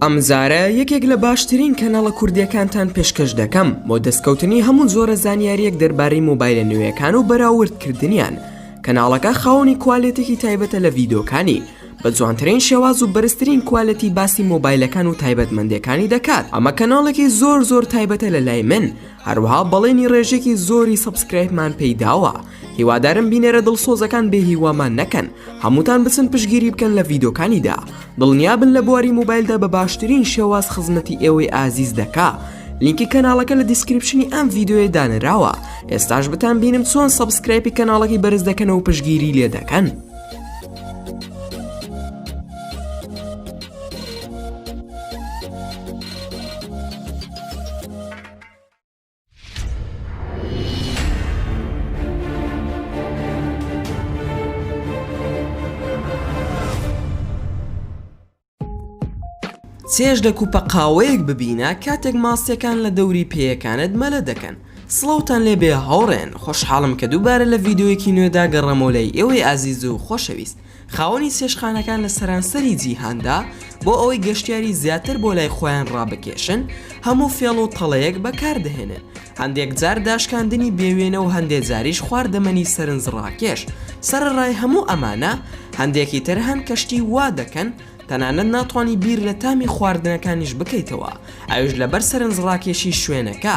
ئەمجارە یەکێک لە باشترین کەناڵە کوردیەکانتان پێشکەش دەکەم بۆ دەستکەوتنی هەموو جۆرە زانیاریەک دەربارەی مۆبایلە نوێیەکان و بەراورد کردنیان کەناڵەکە خاوەنی کوالێتێکی تایبەتە لە ڤیدۆکانی بە جوانترین شێواز و بەرزترین کوالێتی باسی مۆبایلەکان و تایبەتمەندیەکانی دەکات ئەمە کەناڵێکی زۆر زۆر تایبەتە لە لای من هەروەها بەڵێنی ڕێژێکی زۆری subscribe مان پێی داوە هیوادارم بینەرە دڵسۆزەکان بێ هیوامان نەکەن هەمووتان بچن پشگیری بکەن لە ڤیدۆکانیدا دڵنیابن لە بواری مۆبایلدا بە باشترین شێواز خزمەتی ئێوەی ئازیز دەکا لینکی کەناڵەکە لە description ی ئەم ڤیدیۆیە دانراوە ئێستاش بتان بینم چۆن subscribe ی کەناڵەکەی بەرز دەکەنەوە و پشگیری لێ دەکەن. چێژ لە کوپە قاوەیەک ببینە کاتێک ماسیەکان لە دەوری پێیەکانت مەلە دەکەن. سڵاوتان لێبێ هاوڕێن، خۆشحاڵم کە دووبارە لە ڤیدیۆیەکی نوێدا گەڕامەوە لای ئێوەی ئازیز و خۆشەویست. خاوەنی چێشتخانەکان لە سەرانسەری جیهاندا بۆ ئەوەی گەشتیاری زیاتر بۆ لای خۆیان ڕابکێشن هەموو فێڵ و تەڵەیەک بەکاردەهێنن، هەندێک جار داشکاندنی بێوێنە و هەندێ جاریش خواردەمەنی سەرنجڕاکێش، سەرەڕای هەموو ئەمانە هەندێکی تر هەن کە شتی وا دەکەن تەنانەت ناتوانی بیر لە تامی خواردنەکانیش بکەیتەوە ئەویش لەبەر سەرنجڕاکێشی شوێنەکە،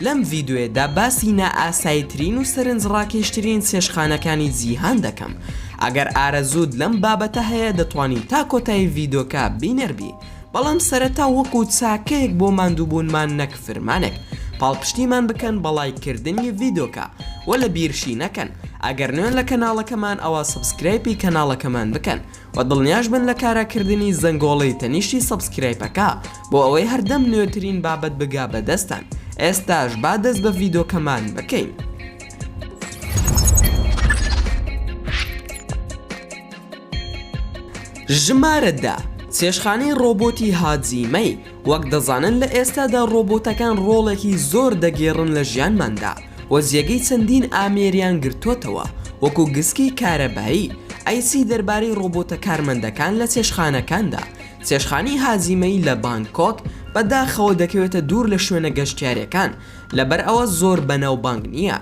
لەم ڤیدیۆیەدا باسی نائاساییترین و سەرنجڕاکێشترین چێشتخانەکانی جیهان دەکەم، ئەگەر ئارەزووت لەم بابەتە هەیە دەتوانی تا کۆتایی ڤیدۆکە بینەر بی، بەڵام سەرەتا وەکو چاکەیەک بۆ ماندووبوونمان نەک فرمانێک پاڵپشتیمان بکەن بە ڵایک کردنی ڤیدۆکە وە لە بیرشی نەکەن ئەگەر نوێن لە کەناڵەکەمان ئەوا subscribe ی کەناڵەکەمان بکەن وە دڵنیاش بن لە کارا کردنی زەنگۆڵەی تەنیشتی subscribe ەکە بۆ ئەوەی هەردەم نوێترین بابەت بگا بە دەستتان ئێستاش با دەست بە ڤیدۆکەمان بکەین. ژمارە دە، چێشتخانەی ڕۆبۆتی هاجیمەی، وەک دەزانن لە ئێستادا ڕۆبۆتەکان ڕۆڵێکی زۆر دەگێڕن لە ژیانماندا و جێگەی چەندین ئامێریان گرتۆتەوە وەکو گسکی کارەبایی، ئەی چی دەربارەی ڕۆبۆتە کارمەندەکان لە چێشتخانەکاندا؟ چێشتخانەی هاجیمەی لە بانکۆک بە داخەوە دەکەوێتە دوور لە شوێنە گەشتیاریەکان لەبەر ئەوە زۆر بەناوبانگ نییە،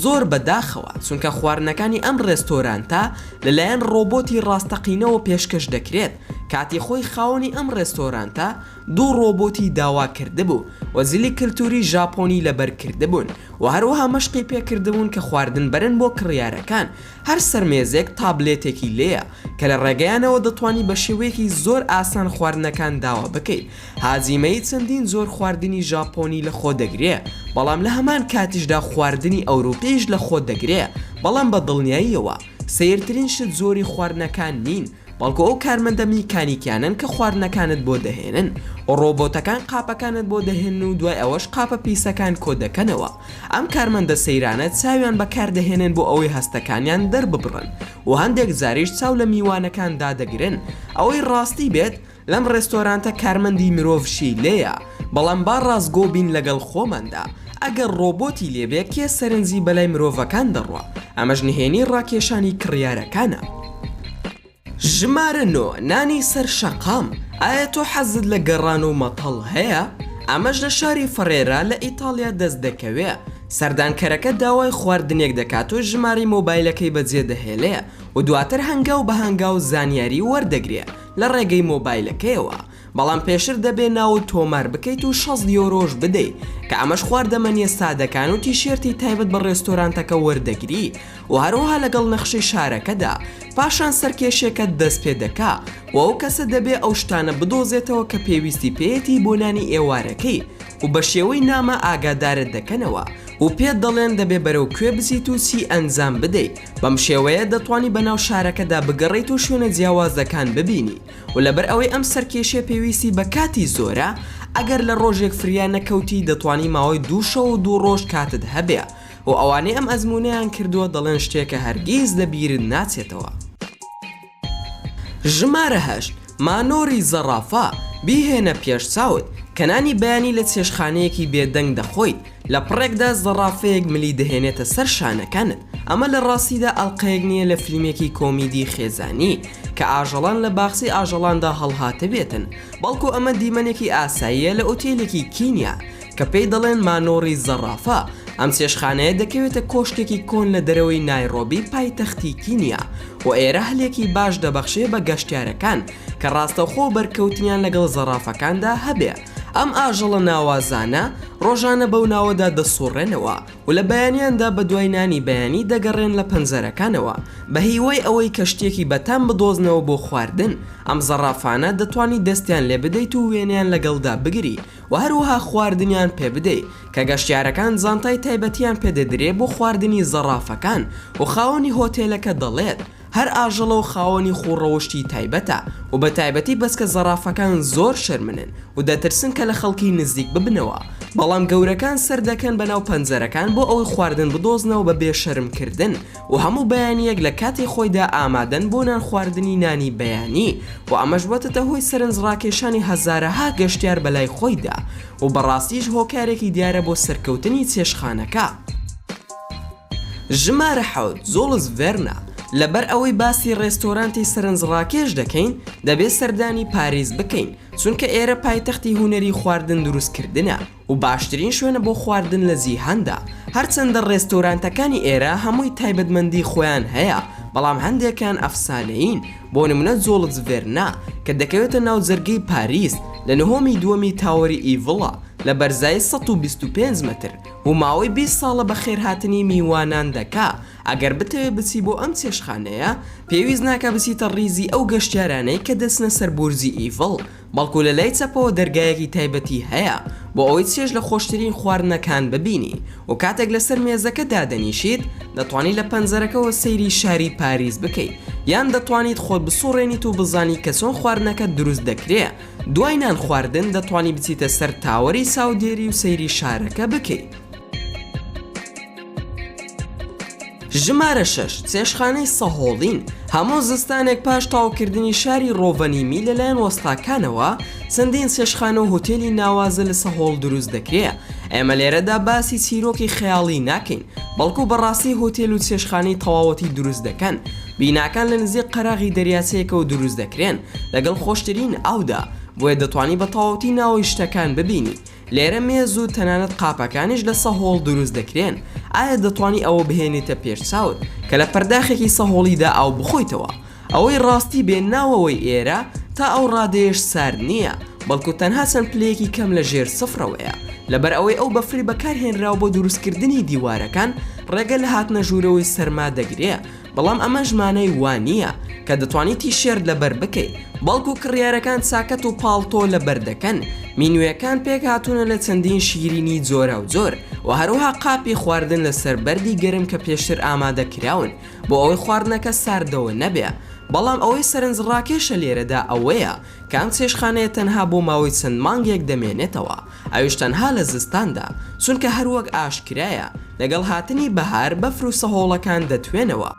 زۆر بە داخەوە چونکە خواردنەکانی ئەم ڕێستۆرانتە لەلایەن ڕۆبۆتی ڕاستەقینەوە پێشکەش دەکرێت، کاتی خۆی خاوەنی ئەم ڕێستۆرانتە دوو ڕۆبۆتی داوا کردبوو و جلی کلتوری ژاپۆنی لەبەر کردبوون و هەروەها مەشقی پێکردبوون کە خواردن بەرن بۆ کڕیارەکان، هەر سەرمێزێک تابلێتێکی لێیە کە لە ڕێگەیانەوە دەتوانی بە شێوەیەکی زۆر ئاسان خواردنەکان داوا بکەیت. هاجیمەی چەندین جۆر خواردنی ژاپۆنی لە خۆ دەگرێ، بەڵام لە هەمان کاتیشدا خواردنی ئەوروپیش لە خۆ دەگرێ، بەڵام بە دڵنیاییەوە سەیرترین شت جۆری خواردنەکان نین، بەڵکو ئەو کارمەندە میکانیکیانەن کە خواردنەکانت بۆ دەهێنن و ڕۆبۆتەکان قاپەکانت بۆ دەهێنن و دوای ئەوەش قاپە پیسەکان کۆدەکەنەوە. ئەم کارمەندە سەیرانە چاویان بەکاردەهێنن بۆ ئەوەی هەستەکانیان دەرببڕن و هەندێک جاریش چاو لە میوانەکان دادەگرن. ئەوەی ڕاستی بێت لەم ڕێستۆرانتە کارمەندی مرۆڤشی لێیە، بەڵام با ڕاستگۆ بین لەگەڵ خۆماندا، ئەگەر ڕۆبۆتی لێبێ کێ سەرنجی بەلای مرۆڤەکان دەڕوا، ئەمەش نهێنی ڕاکێشانی کڕیارەکانە. ژمارە نۆ، نانی سەر شەقام، ئایا تۆ حەزت لە گەڕان و مەتەڵ هەیە؟ ئەمەش لە شاری فەڕێرا لە ئیتاڵیا دەست دەکەوێ، سەردانکەرەکە داوای خواردنێک دەکات و ژمارەی مۆبایلەکەی بەجێدەهێلێ و دواتر هەنگاو بە هەنگاو زانیاری وەردەگرێ لە ڕێگەی مۆبایلەکەیەوە، بەڵام پێشتر دەبێ ناوت تۆمار بکەیت و 60 یۆرۆش بدەیت، کە ئەمەش خواردەمەنییە سادەکان و تیشێرتی تایبەت بە ڕێستۆرانتەکە وەردەگری و هەروەها لەگەڵ نەخشەی شارەکەدا، پاشان سەرکێشیەکەت دەست پێ دەکا و ئەو کەسە دەبێ ئەو شتانە بدۆزێتەوە کە پێویستی پێیەتی بۆ نانی ئێوارەکەی و بە شێوەی نامە ئاگادارت دەکەنەوە و پێت دەڵێن دەبێ بەرەو کوێ بچیت و چی ئەنجام بدەیت، بەم شێوەیە دەتوانی بەناو شارەکەدا بگەڕێیت و شوێنە جیاوازەکان ببینی و لەبەر ئەوەی ئەم سەرکێشیە پێویستی بە کاتی زۆرە ئەگەر لە ڕۆژێک فریا نەکەوتی دەتوانی ماوەی دوو شەو و دوو ڕۆژ کاتت هەبێ و ئەوانەی ئەم ئەزموونەیان کردووە دەڵێن شتێکە هەرگیز لە بیرت ناچێتەوە. ژمارە هەشت، مانۆری زەڕافە، بیهێنە پێش چاوت کە نانی بەیانی لە چێشتخانەیەکی بێدەنگ دەخۆیت، لە پڕێکدا زەڕافەیەک ملی دەهێنێتە سەر شانەکانت. ئەمە لە ڕاستیدا ئەڵقەیەک نییە لە فیلمێکی کۆمیدی خێزانی کە ئاژەڵان لە باخچەی ئاژەڵاندا هەڵهاتبێتن، بەڵکو ئەمە دیمەنێکی ئاساییە لە ئوتێلێکی کینیا کە پێی دەڵێن مانۆڕی زەڕافە، ئەم چێشتخانەیە دەکەوێتە کۆشکێکی کۆن لە دەرەوەی نایرۆبی پایتەختی کینیا و ئێرە هەلێکی باش دەبەخشێ بە گەشتیارەکان کە ڕاستەوخۆ بەرکەوتنیان لەگەڵ زەڕافەکاندا هەبێ. ئەم ئاژەڵە ناوازانە ڕۆژانە بەو ناوەدا دەسوڕێنەوە و لە بەیانیاندا بەدوای نانی بەیانی دەگەڕێن لە پەنجەرەکانەوە بە هیوای ئەوەی کە شتێکی بەتام بدۆزنەوە بۆ خواردن، ئەم زەڕافانە دەتوانی دەستیان لێ بدەیت و وێنەیان لەگەڵدا بگری و هەروەها خواردنیان پێ بدەی کە گەشتیارەکان جانتای تایبەتیان پێ دەدرێ بۆ خواردنی زەڕافەکان و خاوەنی هۆتێلەکە دەڵێت هەر ئاژەڵە و خاوەنی خوو ڕەوشتی تایبەتە و بە تایبەتی بەچکە زەڕافەکان زۆر شەرمنن و دەترسن کە لە خەڵکی نزیک ببنەوە بەڵام گەورەکان سەردەکەن بەناو پەنجەرەکان بۆ ئەوەی خواردن بدۆزنەوە بە بێ شەرم کردن و هەموو بەیانییەک لە کاتی خۆیدا ئامادەن بۆ نان خواردنی نانی بەیانی و ئەمەش بۆتەتە هۆی سەرنجڕاکێشانی هەزارەها گەشتیار بەلای خۆیدا و بەڕاستیش هۆکارێکی دیارە بۆ سەرکەوتنی چێشتخانەکە. ژمارە حەوت، جوڵز ڤێرنا، لەبەر ئەوەی باسی ڕێستۆرانتی سەرنجڕاکێش دەکەین، دەبێت سەردانی پاریس بکەین، چونکە ئێرە پایتەختی هونەری خواردن دروستکردنە و باشترین شوێنە بۆ خواردن لە جیهاندا، هەرچەندە ڕێستۆرانتەکانی ئێرە هەمووی تایبەتمەندی خۆیان هەیە، بەڵام هەندێکیان ئەفسانەیین، بۆ نمونە جوڵز ڤێرنا کە دەکەوێتە ناو جەرگەی پاریس لە نهۆمی دووەمی تاوەری ئیڤڵە لە بەرزایی 125 مەتر، و ماوەی 20 ساڵە بەخێرهاتنی میوانان دەکا، ئەگەر بتەوێ بچی بۆ ئەم چێشتخانەیە پێویست ناکا بچیتە ڕیزی ئەو گەشتیارانەی کە دەچنە سەر بورجی ئیڤڵ، بەڵکو لە لای چەپەوە دەرگایەکی تایبەتی هەیە بۆ ئەوەی چێژ لە خۆشترین خواردنەکان ببینی و کاتێک لەسەر مێزەکە دادەنیشیت دەتوانی لە پەنجەرەکەوە سەیری شاری پاریس بکەیت یان دەتوانیت خۆت بسوڕێنیت و بزانی کە چۆن خواردنەکە دروست دەکرێ دوای نان خواردن دەتوانی بچیتە سەر تاوەری چاودێری و سەیری شارەکە بکەی. ژمارە شەش، چێشتخانەی سەهۆڵین، هەموو زستانێک پاش تەواوکردنی شاری ڕۆڤەنیمی لەلایەن وەستاکانەوە چەندین چێشتخانە و هۆتێلی ناوازە لە سەهۆڵ دروست دەکرێ، ئێمە لێرەدا باسی چیرۆکی خەیاڵی ناکەین، بەڵکو بەڕاستی هۆتێل و چێشتخانەی تەواوەتی دروست دەکەن، بیناکان لە نزیک قەراغی دەریاچەیەکەوە دروست دەکرێن لەگەڵ خۆشترین ئاودا، بۆیە دەتوانی بە تەواوەتی ناوەوەی شتەکان ببینی. لێرە مێز و تەنانەت قاپەکانیش لە سەهۆڵ دروست دەکرێن، ئایا دەتوانی ئەوە بهێنیتە پێش چاوت کە لە پەرداخێکی سەهۆڵیدا ئاو بخۆیتەوە؟ ئەوەی ڕاستی بێ ناوەوەی ئێرە تا ئەو ڕادەیەش سارد نییە، بەڵکو تەنها چەند پلەیەکی کەم لە ژێر سفرەوەیە، لەبەر ئەوەی ئەو بەفرەی بەکارهێنراوە بۆ دروستکردنی دیوارەکان ڕێگە لە هاتنە ژوورەوەی سەرما دەگرێ، بەڵام ئەمەش مانای وا نییە کە دەتوانی تیشێرت لەبەر بکەی، بەڵکو کڕیارەکان چاکەت و پاڵتۆ لەبەر دەکەن، مینویەکان پێکهاتوونە لە چەندین شیرینی جۆراوجۆر و هەروەها قاپی خواردن لەسەر بەردی گەرم کە پێشتر ئامادە کراون بۆ ئەوەی خواردنەکە ساردەوە نەبێ، بەڵام ئەوەی سەرنجڕاکێشە لێرەدا ئەوەیە کە ئەم چێشتخانەیە تەنها بۆ ماوەی چەند مانگێک دەمێنێتەوە. ئەویش تەنها لە زستاندا، چونکە هەروەک ئاشکرایە لەگەڵ هاتنی بەهار بەفر و سەهۆڵەکان دەتوێنەوە.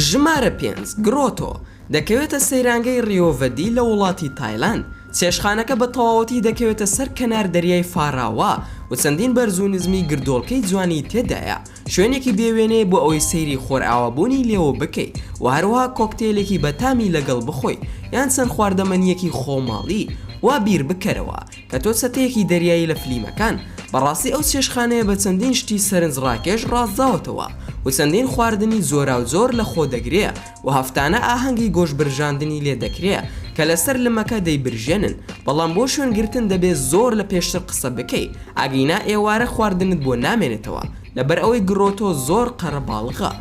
ژمارە پێنج، گرۆتۆ، دەکەوێتە سەیرانگەی ڕیۆڤەدی لە وڵاتی تایلاند، چێشتخانەکە بە تەواوەتی دەکەوێتە سەر کەنار دەریای فاراوا و چەندین بەرز و نزمی گردۆڵکەی جوانی تێدایە، شوێنێکی بێ وێنەیە بۆ ئەوەی سەیری خۆرئاوابوونی لێوە بکەی و هەروەها کۆکتێلێکی بەتامی لەگەڵ بخۆی یان چەند خواردەمەنییەکی خۆماڵی وا بیر بکەرەوە کە تۆ چەتەیەکی دەریایی لە فلیمەکان بەڕاستی ئەو چێشتخانەیە بە چەندین شتی سەرنجڕاکێش ڕازاوەتەوە و چەندین خواردنی جۆراوجۆر لە خۆ دەگرێ و هەفتانە ئاهەنگی گۆشت برژاندنی لێ دەکرێ کە لەسەر لمەکە دەیبرژێنن بەڵام بۆ شوێن گرتن دەبێ زۆر لە پێشتر قسە بکەی ئەگینا ئێوارە خواردنت بۆ نامێنێتەوە لەبەر ئەوەی گرۆتۆ زۆر قەرەباڵغە.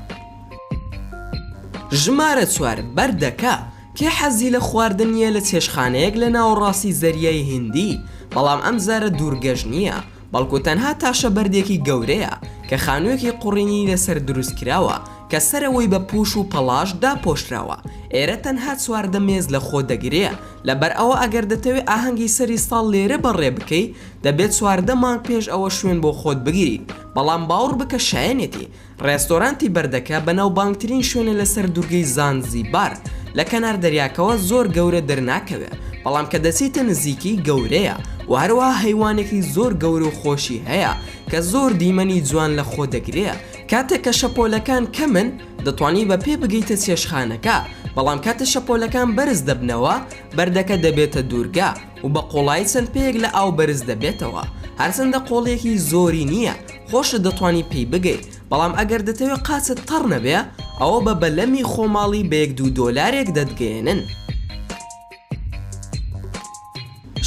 ژمارە چوار، بەردەکە، کێ حەزی لە خواردن نییە لە چێشتخانەیەک لە ناوەڕاستی زەریای هیندی، بەڵام ئەم جارە دوورگەش نییە، بەڵکو تەنها تاشە بەردێکی گەورەیە کە خانوویەکی قوڕینی لەسەر دروست کراوە کە سەرەوەی بە پوش و پەڵاش داپۆشراوە، ئێرە تەنها 14 مێز لە خۆ دەگرێ، لەبەر ئەوە ئەگەر دەتەوێ ئاهەنگی سەری ساڵ لێرە بەڕێ بکەی دەبێت 14 مانگ پێش ئەوە شوێن بۆ خۆت بگریت، بەڵام باوڕ بکە شایەنێتی. ڕێستۆرانتی بەردەکە بەناوبانگترین شوێنە لەسەر دوورگەی زانزیبار، لە کەنار دەریاکەوە زۆر گەورە دەرناکەوێ، بەڵام کە دەچیتە نزیکی گەورەیە. و هەروەها هەیوانێکی زۆر گەورە و خۆشی هەیە کە زۆر دیمەنی جوان لە خۆ دەگرێ کاتێک کە شەپۆلەکان کەمن دەتوانی بە پێ بگەیتە چێشتخانەکە بەڵام کاتێ شەپۆلەکان بەرز دەبنەوە بەردەکە دەبێتە دوورگە و بە قوڵایی چەند پێیەک لە ئاو بەرز دەبێتەوە هەرچەندە قوڵیەکی زۆری نییە خۆشت دەتوانی پێی بگەیت بەڵام ئەگەر دەتەوێ قاچت تەڕ نەبێ ئەوە بە بەلەمی خۆماڵی بە یەک دوو دۆلارێک دەتگەیەنن.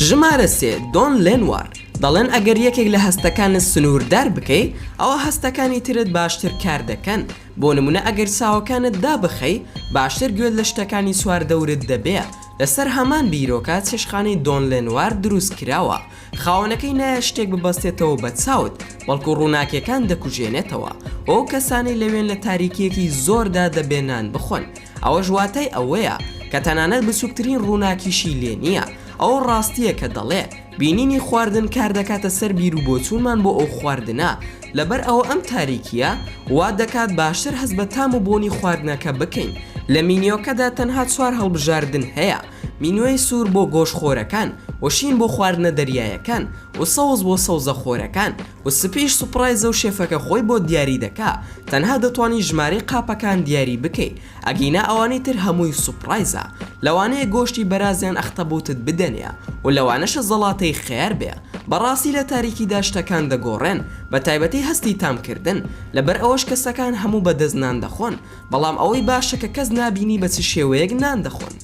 ژمارە سێ، دۆن لێنوار، دەڵێن ئەگەر یەکێک لە هەستەکانت سنووردار بکەی ئەوا هەستەکانی ترت باشتر کار دەکەن، بۆ نموونە ئەگەر چاوەکانت دابخەی باشتر گوێت لە شتەکانی چواردەورت دەبێ، لەسەر هەمان بیرۆکە چێشتخانەی دۆن لێنوار دروست کراوە، خاوەنەکەی نایە شتێک ببەستێتەوە بە چاوت، بەڵکو ڕووناکیەکان دەکوژێنێتەوە و ئەو کەسانەی لەوێن لە تاریکیەکی زۆردا دەبێ نان بخۆن، ئەوەش واتای ئەوەیە کە تەنانەت بچوکترین ڕووناکیشی لێ نییە، ئەوە ڕاستییە کە دەڵێ، بینینی خواردن کار دەکاتە سەر بیروبۆچوونمان بۆ ئەو خواردنە، لەبەر ئەوە ئەم تاریکییە وا دەکات باشتر هەست بە تام و بۆنی خواردنەکە بکەین، لە مینیۆکەدا تەنها چوار هەڵبژاردن هەیە، مینوێی سوور بۆ گۆشتخۆرەکان و شین بۆ خواردنە دەریایەکان و سەوز بۆ سەوزەخۆرەکان و سپیش surprise ە و شێفەکە خۆی بۆت دیاری دەکا تەنها دەتوانی ژمارەی قاپەکان دیاری بکەی ئەگینا ئەوانەی تر هەمووی surprise ە لەوانەیە گۆشتی بەراز یان ئەختەبوتت بدەنێ و لەوانەشە زەڵاتەی خەیار بێ بەڕاستی لە تاریکیدا شتەکان دەگۆڕێن بەتایبەتی هەستی تامکردن لەبەر ئەوەش کەسەکان هەموو بەدەست نان دەخۆن بەڵام ئەوەی باشە کە کەس نابینی بە چ شێوەیەک نان دەخۆن.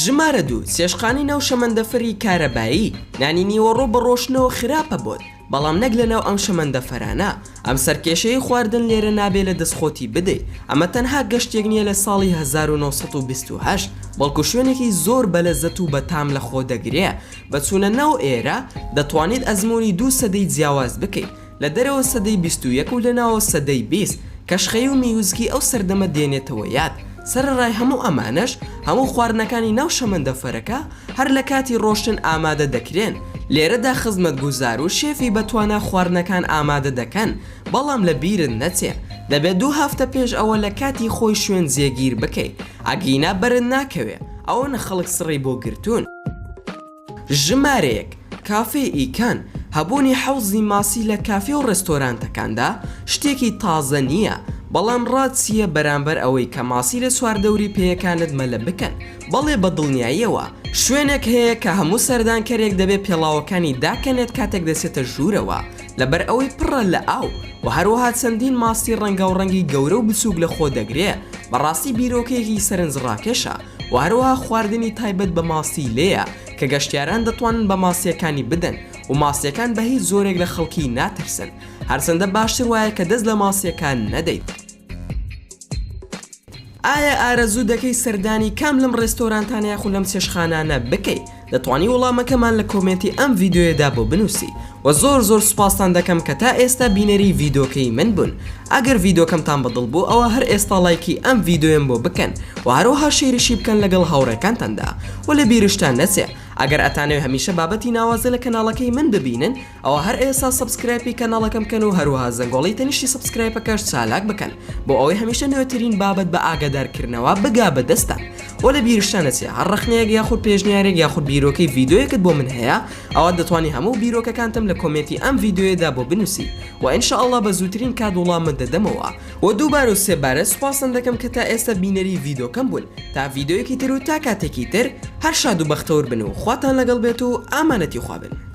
ژمارە دوو، چێشتخانەی ناو شەمەندەفەری کارەبایی، نانی نیوەڕۆ بە ڕۆشتنەوە خراپە بۆت، بەڵام نەک لەناو ئەم شەمەندەفەرانە، ئەم سەرکێشەیەی خواردن لێرە نابێ لە دەست خۆتی بدەی، ئەمە تەنها گەشتێک نییە لە ساڵی 1928، بەڵکو شوێنێکی زۆر بەلەزەت و بەتام لەخۆ دەگرێ، بە چوونە ناو ئێرە، دەتوانیت ئەزموونی دوو سەدەی جیاواز بکەیت، لە دەرەوە سەدەی 21 و لە ناوە سەدەی 20، کەشخەیی و میوزکی ئەو سەردەمە دێنێتەوە یاد. سەرەڕای هەموو ئەمانەش، هەموو خواردنەکانی ناو شەمەندەفەرەکە هەر لە کاتی ڕۆشتن ئامادە دەکرێن. لێرەدا خزمەتگوزار و شێفی بەتوانا خواردنەکان ئامادە دەکەن، بەڵام لە بیرت نەچێ، دەبێ دوو هەفتە پێش ئەوە لە کاتی خۆی شوێن جێگیر بکەی، ئەگینا بەرت ناکەوێ، ئەوەنە خەڵک سڕی بۆ گرتوون. ژمارەیەک کافێی ئیکان، هەبوونی حەوزی ماسی لە کافێ و ڕێستۆرانتەکاندا شتێکی تازە نییە، بەڵام ڕات چییە بەرامبەر ئەوەی کە ماسی لە چواردەوری پێیەکانت مەلە بکەن؟ بەڵێ بە دڵنیاییەوە شوێنێک هەیە کە هەموو سەردانکەرێک دەبێ پێڵاوەکانی داکەنێت کاتێک دەچێتە ژوورەوە لەبەر ئەوەی پڕە لە ئاو و هەروەها چەندین ماسی ڕەنگاوڕەنگی گەورە و بچووک لەخۆ دەگرێ، بەڕاستی بیرۆکەیەکی سەرنجڕاکێشە. و هەروەها خواردنی تایبەت بە ماسی لێیە کە گەشتیاران دەتوانن بە ماسییەکانی بدەن و ماسییەکان بە هیچ جۆرێک لە خەڵکی ناترسن هەرچەندە باشتر وایە کە دەست لە ماسییەکان نەدەیت. ئایا ئارەزوو دەکەی سەردانی کام لەم ڕێستۆرانتانە یاخود لەم چێشتخانانە بکەی؟ دەتوانی وەڵامەکەمان لە کۆمێنتی ئەم ڤیدیۆیەدا بۆ بنوسی وە زۆر زۆر سوپاستان دەکەم کە تا ئێستا بینەری ڤیدۆکەی من بوون ئەگەر ڤیدۆکەمتان بەدڵ بوو ئەوا هەر ئێستا ڵایکی ئەم ڤیدۆیەم بۆ بکەن وە هەروەها share یشی بکەن لەگەڵ هاوڕێکانتاندا وە لە بیرشتان نەچێ ئەگەر ئەتانەوێ هەمیشە بابەتی ناوازە لە کەناڵەکەی من ببینن ئەوا هەر ئێستا subscribe ی کەناڵەکەم بکەن و هەروەها زەنگۆڵەی تەنیشتی subscribe ەکەش چالاک بکەن بۆ ئەوەی هەمیشە نوێترین بابەت بە ئاگادارکردنەوە بگا بە دەستتان وە لە بیرشتان نەچێ هەر ڕەخنەیەک یاخود پێشنیارێک یاخود بیرۆکەی ڤیدیۆیەکت بۆ من هەیە ئەوا دەتوانی هەموو بیرۆکەکانتم لە کۆمێنتی ئەم ڤیدیۆیەدا بۆ بنوسی وە ان شاء اللە بە زووترین کات وڵامت دەدەمەوە وە دووبارە و سێبارە سوپاستان دەکەم کە تا ئێستا بینەری ڤیدۆکەم بوون تا ڤیدیۆیەکی تر و تا کاتێکی تر هەر شاد و بەختەور بن و خواتان لەگەڵ بێت و ئامانەتی خوا بن.